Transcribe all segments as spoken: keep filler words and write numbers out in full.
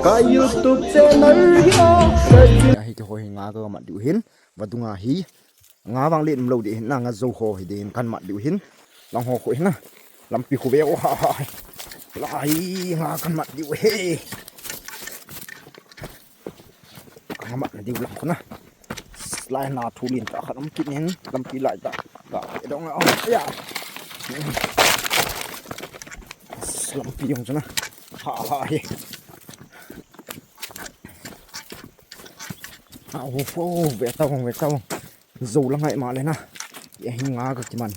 A YouTube channel hi o. Ahi, keiho hi nga kamat diu hin. Vadung a hi. Nga vang le umlou ding hin na, nga jou ho hi ding hin kamat diu hin. Lang ho khu hin na. Lampi khu ve o ha ha. Lai nga kamat diu hi. Kamat na diu lang khu na. Lai na thu lien tah khat um kit in, lampi lai tah. Ka dong o. Ya. Lampi jong chu na. Ha ha hi. A, ho, ho, ve tao, ve tao. Jou lang ahi male na. Ahi, nga kakiman.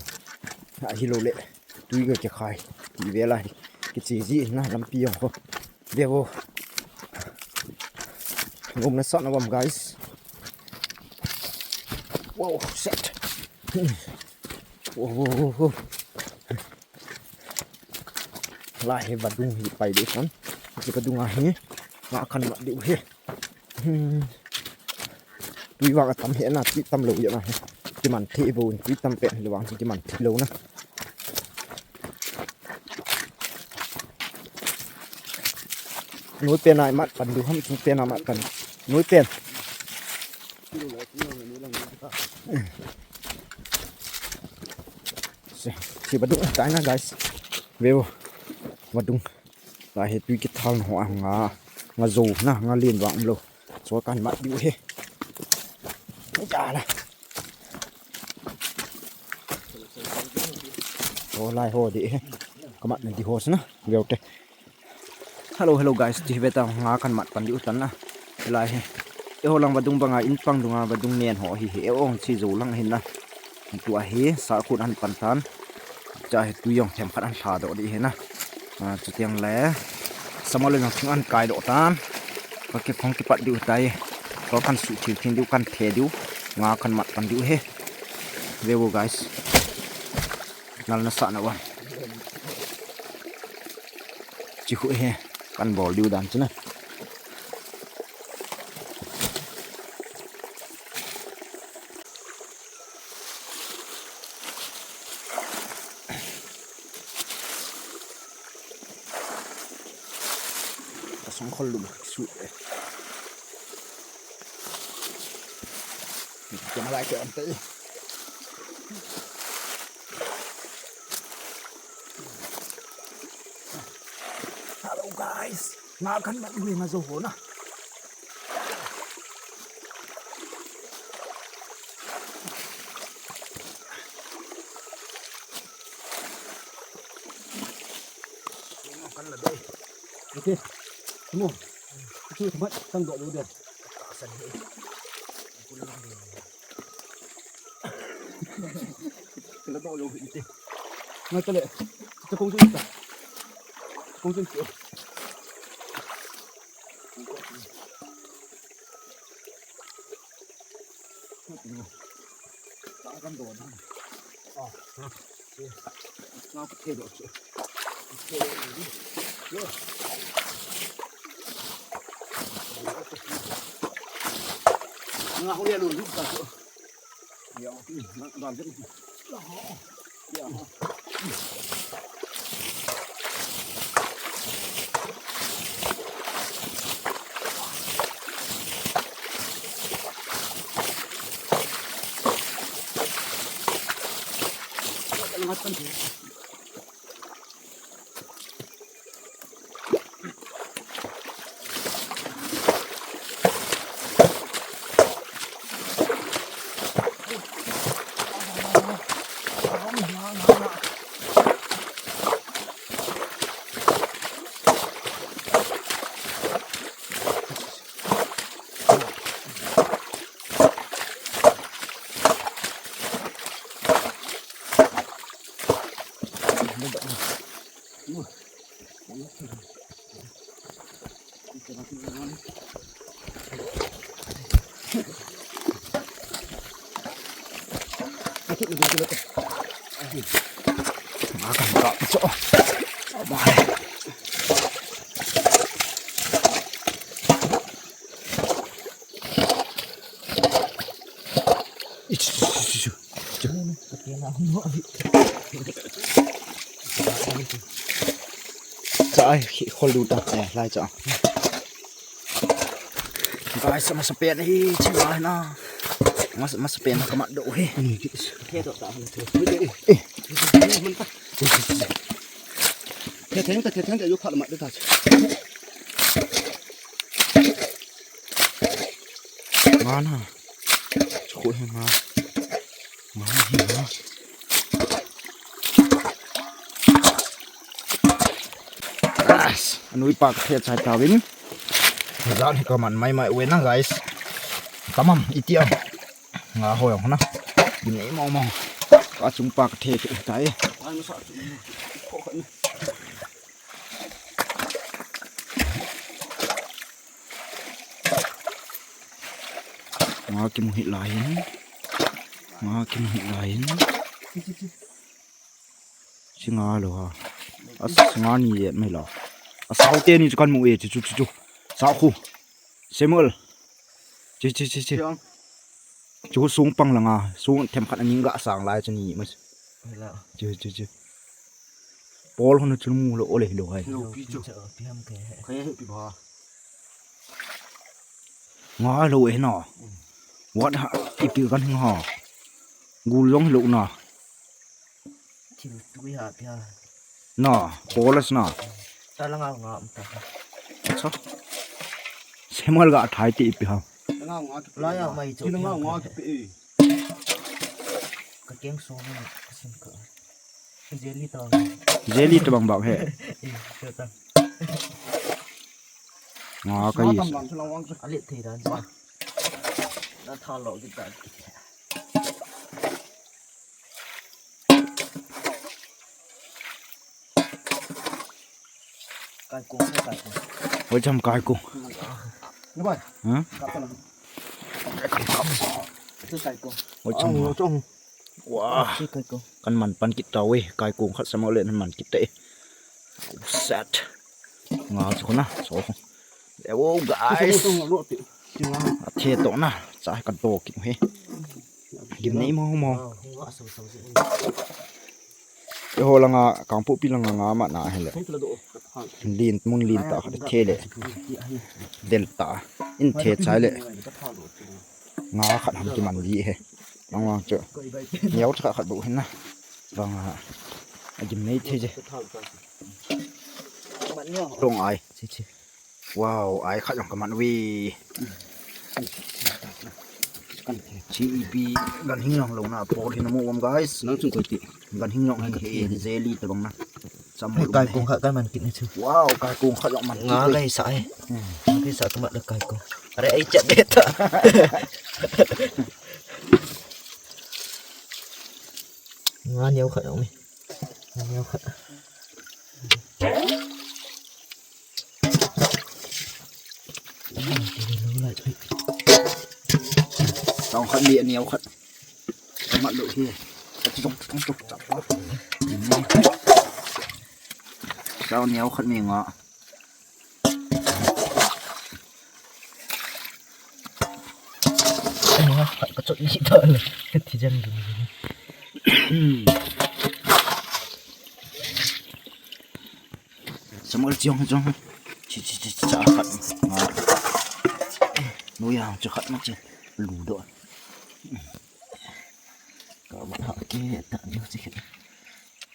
Ahilou le. Tui kakikhai. Ti ve lai. Kiche ji na lampi jong ho. Ve o. Ngom na sa na bam, guys. Wow, set. Wow, wow, wow, wow. Lai hi vadung hi pai ding son. Hiche vadung a hi. Nga kamat diu hi. Hmm. Tui vang atam hi na, tui tam lou jeh na hi. Kiman thei bou, tui tam pen le vang kiman thei lou na. Noi pen a imat pan diu ham, chung pen a imat pan. Noi pen. Se, se vadung tai na, guys. Ve o. Vadung. Lai hi tui kithal na ho a nga, nga jou na, nga lien vang umlou. Chu kamat diu hi. Ja la. Ho lai ho ding hi. Kamat na diu ho sina. Ve o te. Hello, hello guys, ti ve ta nga kamat pan diu tan na. Lai hi. Eiho lang vadung banga in pang dunga vadung nen ho hi hi. Eiho ong chi jou lang hin na. Tua hi, sa khun an pan tan. Cha hi tui jong themkhat an lha doh ding hi na. A, chutiang le. Sama le jong thing an kai doh tan. Ka kikhong kipat diu tai. Ka kan su thil thil diu kan the diu. Nga kamat pan diu hi. Ve o guys. Nal na sa na wa. Chi khu hi. Kan bol diu dan chu na. Ka song khol lum su e. Ka ma lai ke an te. Hello guys. Nga kamat diu nga jou ho na. Kan la dei. Ite. Mo. Itu temat kan dok dulu deh. Kan dok dulu ite. Ngai tale. Kita kong tu kita. Kong tu kita. Cha ai, khi khol lu ta, eh, lai cha. Guys, masa pen hi, ching a na. Masa, masa pen ka mat do hi. Thetheng ta, thetheng ta, yo phat mat de ta. Nga na. Khu hi nga. Nga hi nga. Yes, anui pa ka the chai ta vin. Jan hi ka man mai mai ve na, guys. Tamam, iti am. Nga ho yong na. Gim nei mo mo. Ka chung pa ka the ki ta e. Nga kimu hi lai hin. Nga kimu hi lai hin. Singa lo ha. As nga ni ye mai lo. Asau te ni chu kan mu e chu chu chu chu. Sa khu. Samuel. Chi chi chi chi. Chu sung pang langa, sung them khat aning ga sang lai chu ni mas. Chu chu chu. Pawl hon chu mu lo ole lo hai. Lo pi chu. Pi ham ke. Khai he pi ba. Nga lo e na. What ha ipi kan hing ha. Gul jong lo na. Thil tui ha pia. Na, polas na. Ta la nga nga um ta. Acha. Samuel ga thai ti pi ha. Nga nga ki. La ya mai chu. Ki nga nga ki pe. Ka keng so ni ka sim ka. Jelly ta. Jelly ta bang bang he. Eh, ta. Nga ka yi. Tam bang chu la wang chu. Alit thei dan sa. Na tha lo ki ta. Kaikung, kaikung. Oi cham kaikung. Ni bai. Huh? Kap ta na. Itu kaikung. Oi cham. Oh, chong. Wah. Itu kaikung. Kan man pan kit ta we, kaikung khat sama le man kit ta e. Set. Nga chu na, so. Ewo guys. Athe to na, cha ka do kit he. Gim nei mo mo. Eiho langa, Kangpokpi langa nga mat na hile. Lin, mun lin ta khat the le. Del ta. In the chai le. Nga khat ham kiman ji he. Nang wang chu. Niau khat khat bu hin na. Vang a. Agim nei the je. Tong ai. Chi chi. Wow, ai khat jong ka man ui. Chi ipi ganhing jong lo na por hin mo guys. Nang chung koi ti. Ganhing jong hi jelly ta bang na. Cham. Kaikung khat ka man kit ni chu. Wow, kaikung khat jong man kit. Nga gai sa e. Nga gai sa ka mat le kaikung. Are ai chat beta. Nga niau khat jong ni. Nga niau khat. Tong khat ni niau khat. Ka mat lo hi. Tong tong tong tong. Tong niau khat ni nga. Ai, nga khat ka chot ni ta le. Thi jan dun. Samuel chiong chiong. Chi chi chi chi khat. Nga. Nu yang chu khat ma chi. Lu do. Ka ba ha ke ta ni chi khat.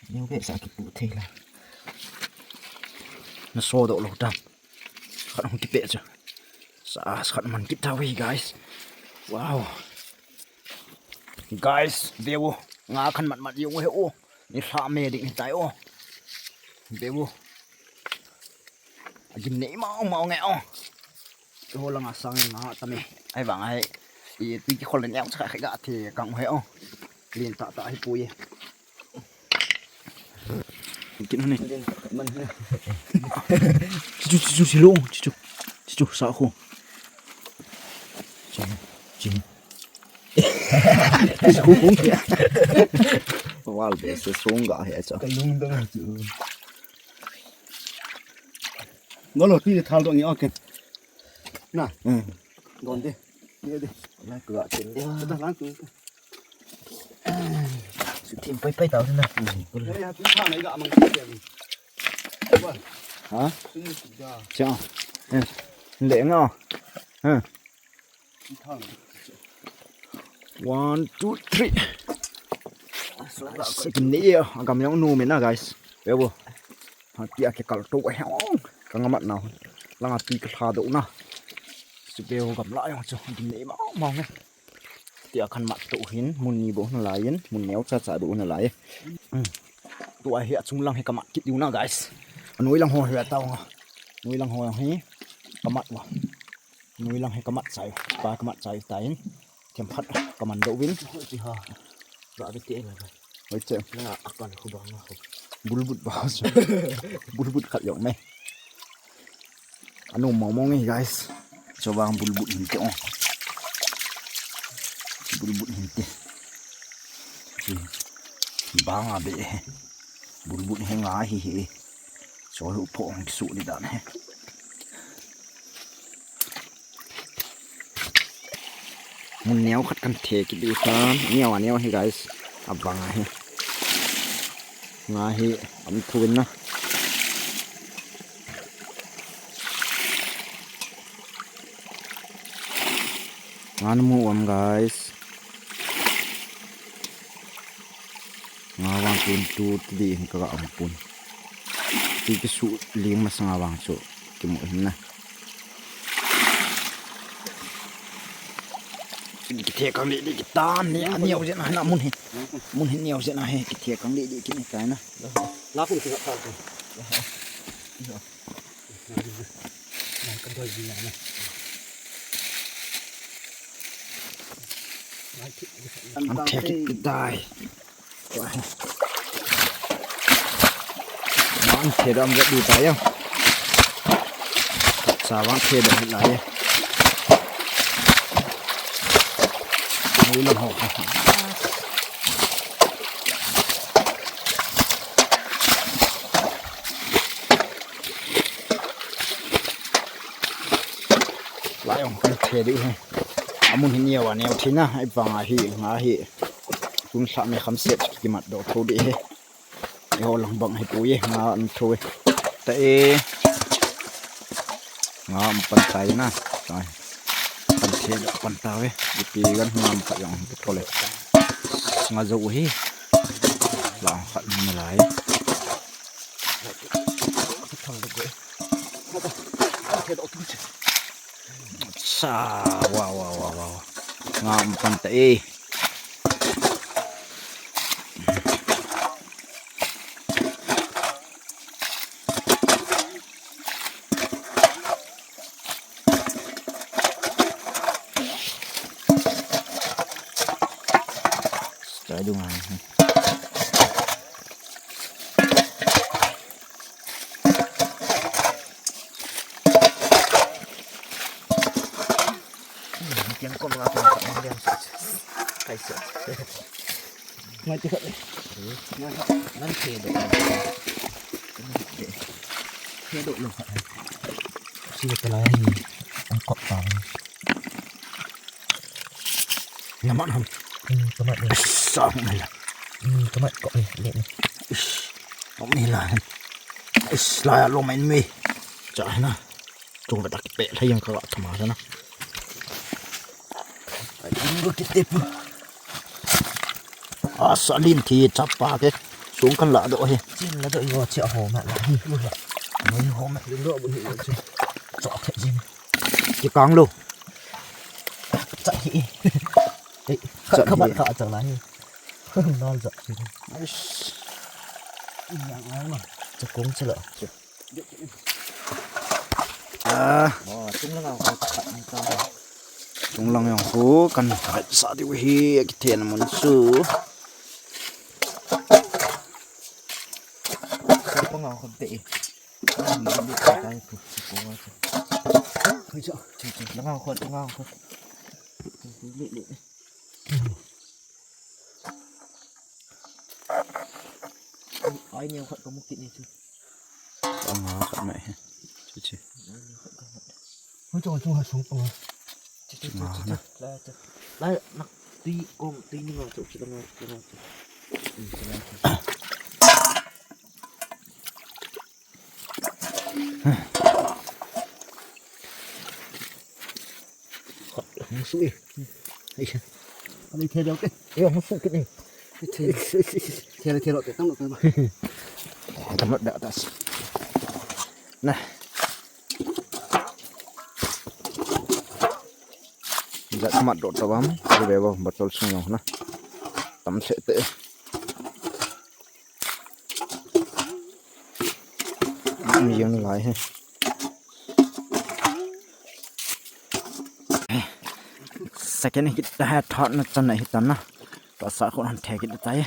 Ni ke sa ki pu thei la. Na so do lo tam. Khat hung kipe chu. Sa, khat man kit ta ve, guys. Wow. Guys, ve u. Nga khan mat mat jong u he u. Ni hla me ding hi tai u. Ve u. Agim nei mau mau nge u. Ho langa sang nga ta me. Ai vang ai. I tui ki khol ne ang cha kha ga the kang u he u. Lin ta ta hi pu ye. Kin hane. Chichu, chichu, silo, chichu. Chichu, sa khu. Chin, chin. Wal be se song ga he cha. Ka lung dang chu. Nolo ti thal do ni okay. Na. Hmm. Don de. Ye de. Na ka chin de. Da lang chu. Su thim pai pai tau na. Kul. Ha? Cha. Eh. Le nga. Ha. One, two, three. Guys, akim nei a, agam jong nom in a, guys. Ve vo. Hati a kikal to a hong. Ka nga mat na. Langa tui ka lha doh na. Chu ve vo, gamla jong chu akim nei mama nge. Tia khan mat to hin, mun ni bou nalai in, mun neo chacha bou nalai. Hmm. Tua hi achung lang hi ka mat kit diu na, guys. Anoi lang ho hi atao nga. Noi lang ho hi ka mat uva. Noi lang hi ka mat chai. Pa ka mat chai ta in. Themkhat ka man doh uvin. Hoi che ha. Ba be te la ba. Hoi che. Na akan khu ba nga khu. Bulbut ba. Bulbut khat jong me. Anom mong mong e, guys. Chuvang bulbut hinte o. Bulbut hinte. Banga be. Bulbut hi nga hi hi. Cho hu pho hong kisu ni dan he. Mun neo khat kan the kit diu tan. Neo a neo hi, guys. Abang a hi. Nga hi am thu in na. Nga na mu am, guys. Nga vang tun tu ti di hin ka ga ang pun. Ti ki su ling ma sanga vang chu ki mu hin na. Ki the kang di di ki tan ni a neo jen na mun hi. Mun hi neo jen na he ki the kang di di ki ni kai na. La kun ki ka. An thek kit tai. An thek dam vet di tai ya. Sa vang thek dam lai ya. Ni lo ho. Lai ong kan the di he. Amun hin neo a neo thina, ai bang a hi, nga hi. Tun sa me kham set ki mat do tho di he. Eiho lang bang hi pu ye, nga an tho e. Ta e. Nga am pan tai na. Tai. Pan the pan ta ve. Ipi gan nga am pa yang tho le. Nga zo hi. Lang khat ni lai. Sa, wow, wow, wow, wow. Nga am pan ta e. Sa dung ang. Tiang kom nga kom sa mang liang sa. Kai sa. Ngai ti khat. Ngai khat. Ngan the do. The do lo khat. Si ta lai ni. Ang kop ta. Namat ham. Hmm, kamat ni. Sa mai la. Hmm, kamat kop ni. Ni ni. Ish. Kop ni la. Ish, la ya lo mai mi. Cha na. Chung ve ta ki pe la yang ka ga thama na. Ai, ding ro ti te pu. Asa lin thi chapa ke. Sung kan la do he. Chin la do yo che ho ma la hi. Noi ho ma. Ding ro bu hi che. Cho the jin. Ki kang lo. Cha hi. Ei, cha ka hi. Ka ba ka cha la hi. Nal cha hi. Aish. Yang ai ma. Cha kong cha la. Ah. Oh, chung lang ang khat ni ta. Chung lang jong khu kan vetsah diu hi, kithena mun chu. Chung lang ang khat te. Ni ni ta ta pu, chung lang ang khat. Koi cha. Chung, chung lang ang khat, chung lang ang khat. Chung, chung, ni, ni. Ai, neo khat ka mu kit ni chu. Ka nga khat mai he. Chu chu. Ai, neo khat ka mu. Hui, chung, chung, ha, sung, chung. Chu, chu, chu, nga chu, na. Chu. Lai, chu. Lai, nak, tui, kong, tui ni nga chu, chu, la nga, la nga chu. Hmm, chu, la nga chu. Su e. Ai. Ani the deu ke. Yo, su ke ni. The. The, the, the, tang lo ba. Tang lo da da. Na. Jat mat do tabam. Be ba botol sung na. Tam se te. Mi jeng lai he. Second hit ta hai third na chan na hit ta na. To sa ko han thek hit ta ye.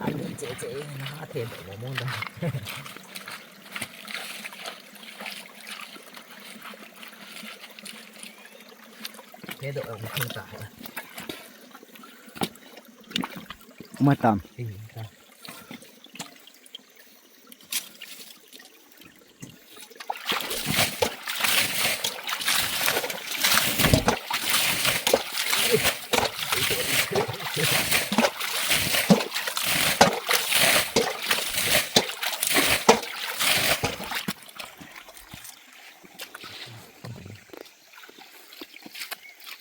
Ani che che na ha the do mo mo da. He do mo mo ta. Matam. Ih, ta.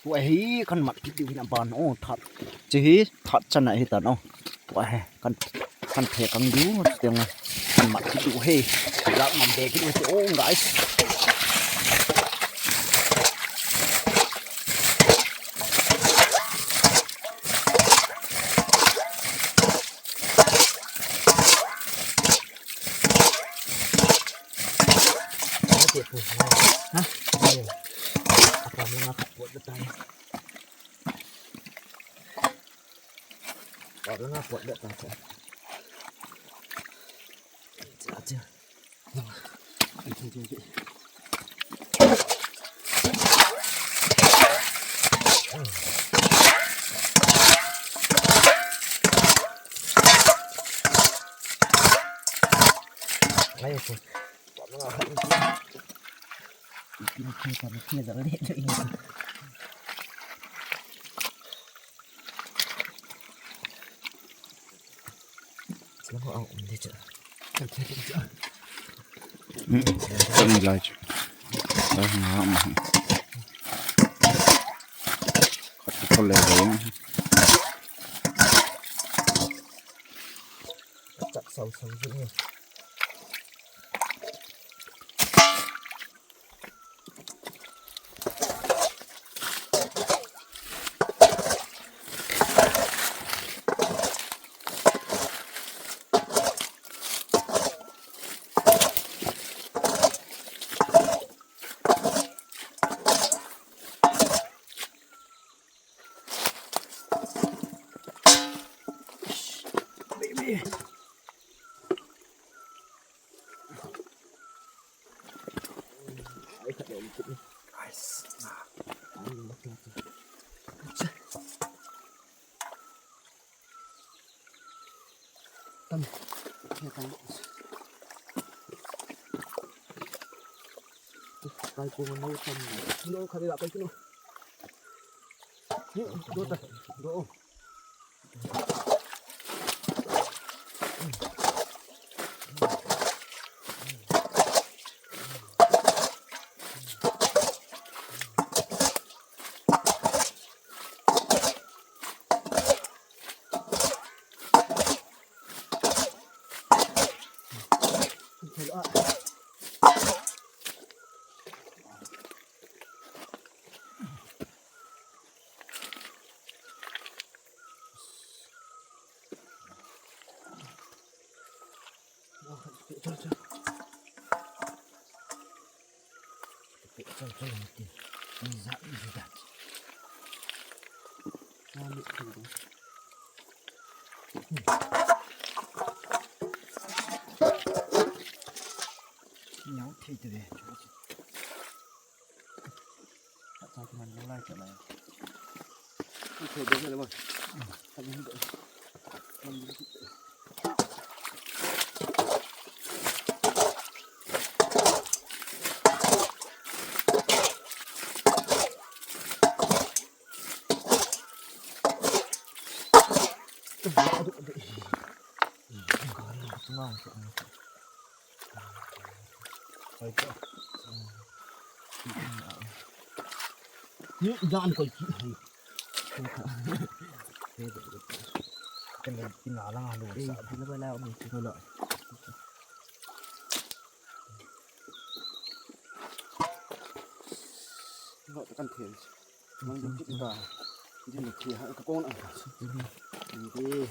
Tua hi kan mat kit diu hin aban o, that. Chi hi that chan ahi tan o. Tua hi kan, kan the kang diu, tiang a. Kan mat kit diu hi. Lak ngam be kit diu hi o, guys. Ha? Apa mga kapot na tayo. Wala nga po, da ta. Ate. Ayo po. Wala nga po. Kani lai chu. Lai nga ma. Khat ko le le. Chak sau sau ji. Baby. Tam. Tam. Kai ko no tam. No, kare la kai ko. Ni, do ta. Do. Nyaw thei te ve. Ni jan koi ki hai. Kan kin na lang alu sa. Ni ba la ni. Lo. Lo kan thel. Mang di kita. Di ni ki ha ka kon ang. Di.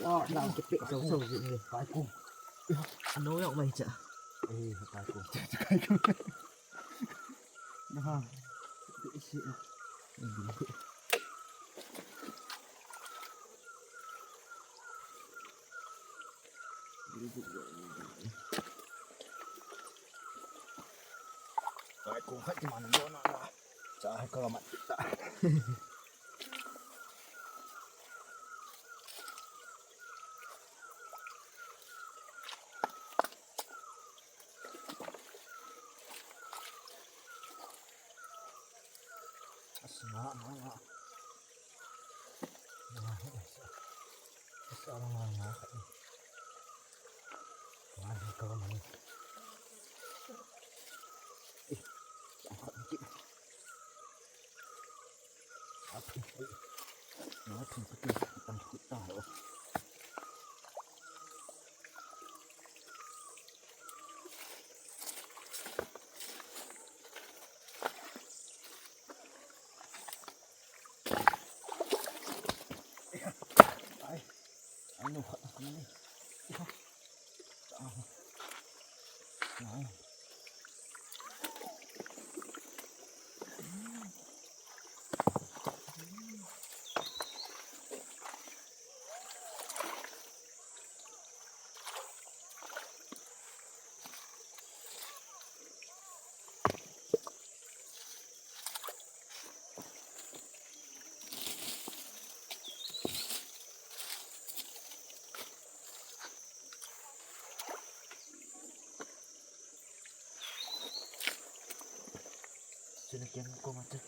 Lau ke pek sau sau jin le. Kai ku. Ano yok mai cha. Eh, kai ku. Kai ku. Naha. Isi. Kai ku hai ki man yo na na. Cha hai ka ma ta. Sini kian ko mate.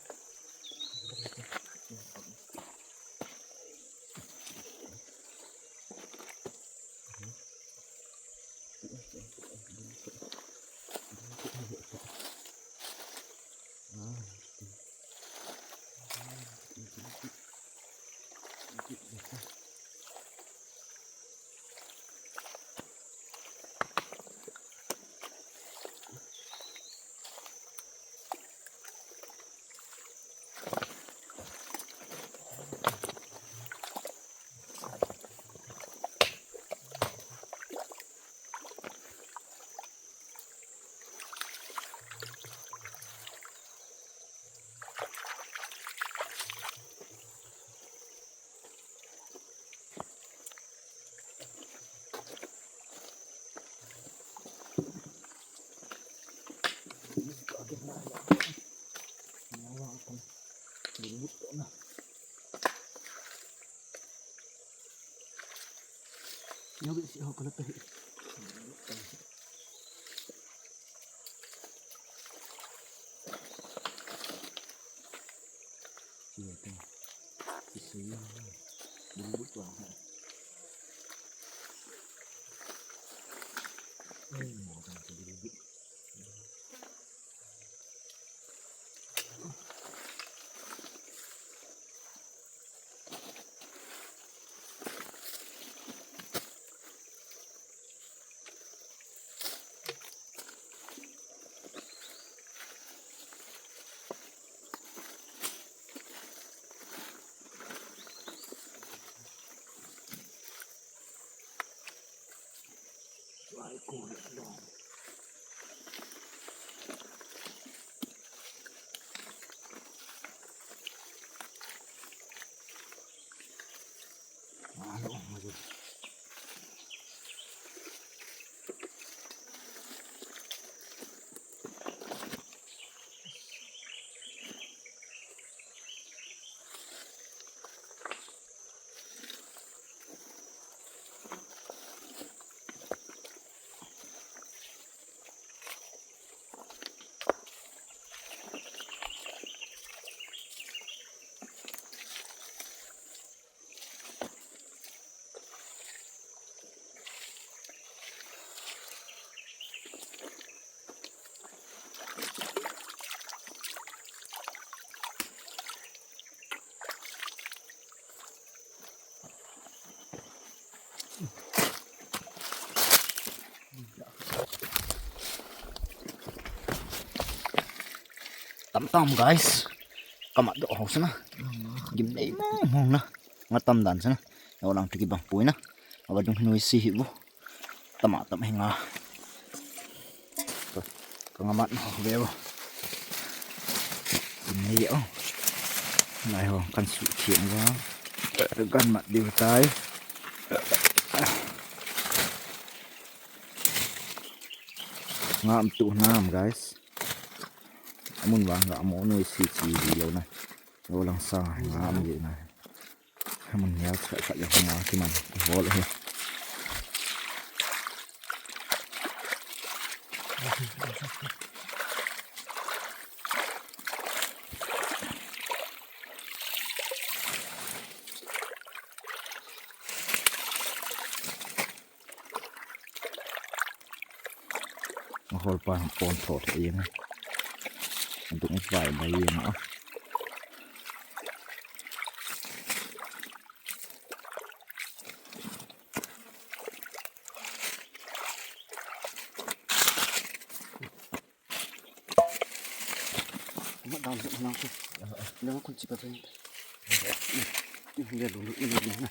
Tam tam guys. Kamat doh ho sana. Gimnei mong mong na. Nga tam dan sana. Yo lang tiki bang pui na. Aba dung hinui si hi bu. Tama tam hinga. Ka ngamat na ho ve bu. Gimnei o. Nai ho kan su thiang ba. Kan mat diu tai. Ngam tu nam guys. Amun vang ga mo noi si chi di lo na. Lo lang sa ngam di na. Amun nial sa sa ya ho na ki man. Hol he. Ahol pa pon tho the yen. Adung vai mai yen a. Mat dan se nang ko. Nang ko chi pa pe. Ni le lu lu ni na.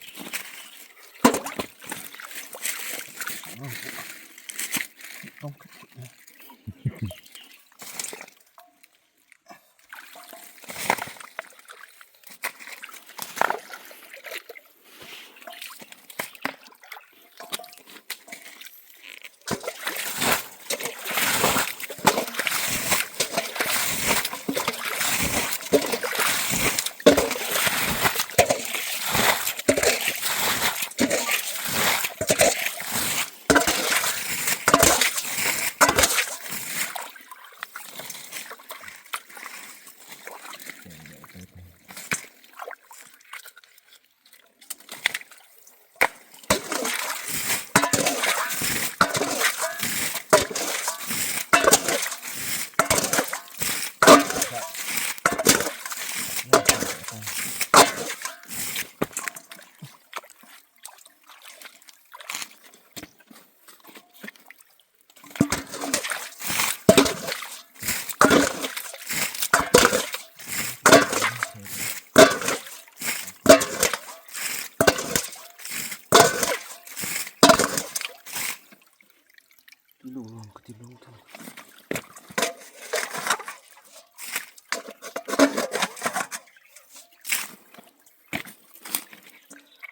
Ti lo lang ka ti lo ta.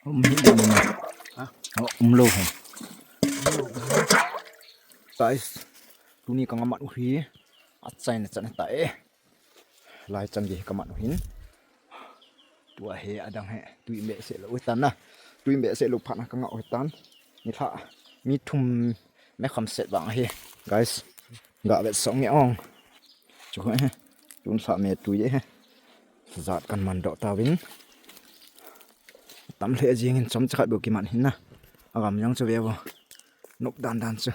Um, hi lo na. Ha? Oh, um lo ho. Guys, tuni ka ngamat u hi. Achaina chan ta e. Lai chan gei ka mat u hin. Tua he adang he. Tui behseh lou u hitan na. Tui behseh lou phat na ka ngah u hitan. Nilhah. Mi thum me kham set vang ahi. Guys. Ga vet song nge ong. Chu he. Tun sa me tui he. Jat kan man doh tauvin. Tam lheh jing in chomcha khat bou kiman hin na. Agam jong chu ve vo. Nop dan dan chu.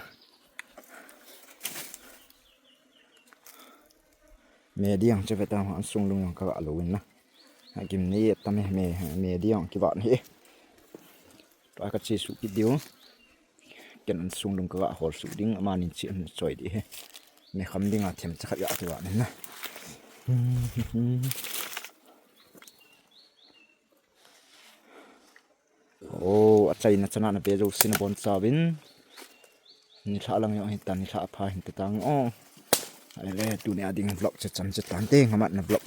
Me ding chu ve ta, an sung lung jong ka ga lo in na. Agim nei tam e, me, me ding kivat hi. Tua ka che suh kit diu. Ken an sung lung ka ga hol suh ding, amanin che an choi di hi. Me kham ding a themcha khat ga kivat in na. Oh, achaina chana na pe jouse na bonchauvin. Nilhah lang jong hitan, nilhah apha hin te tang o. Ahile, tuni a ding vlog chu chan chu tante, ngamatna vlog.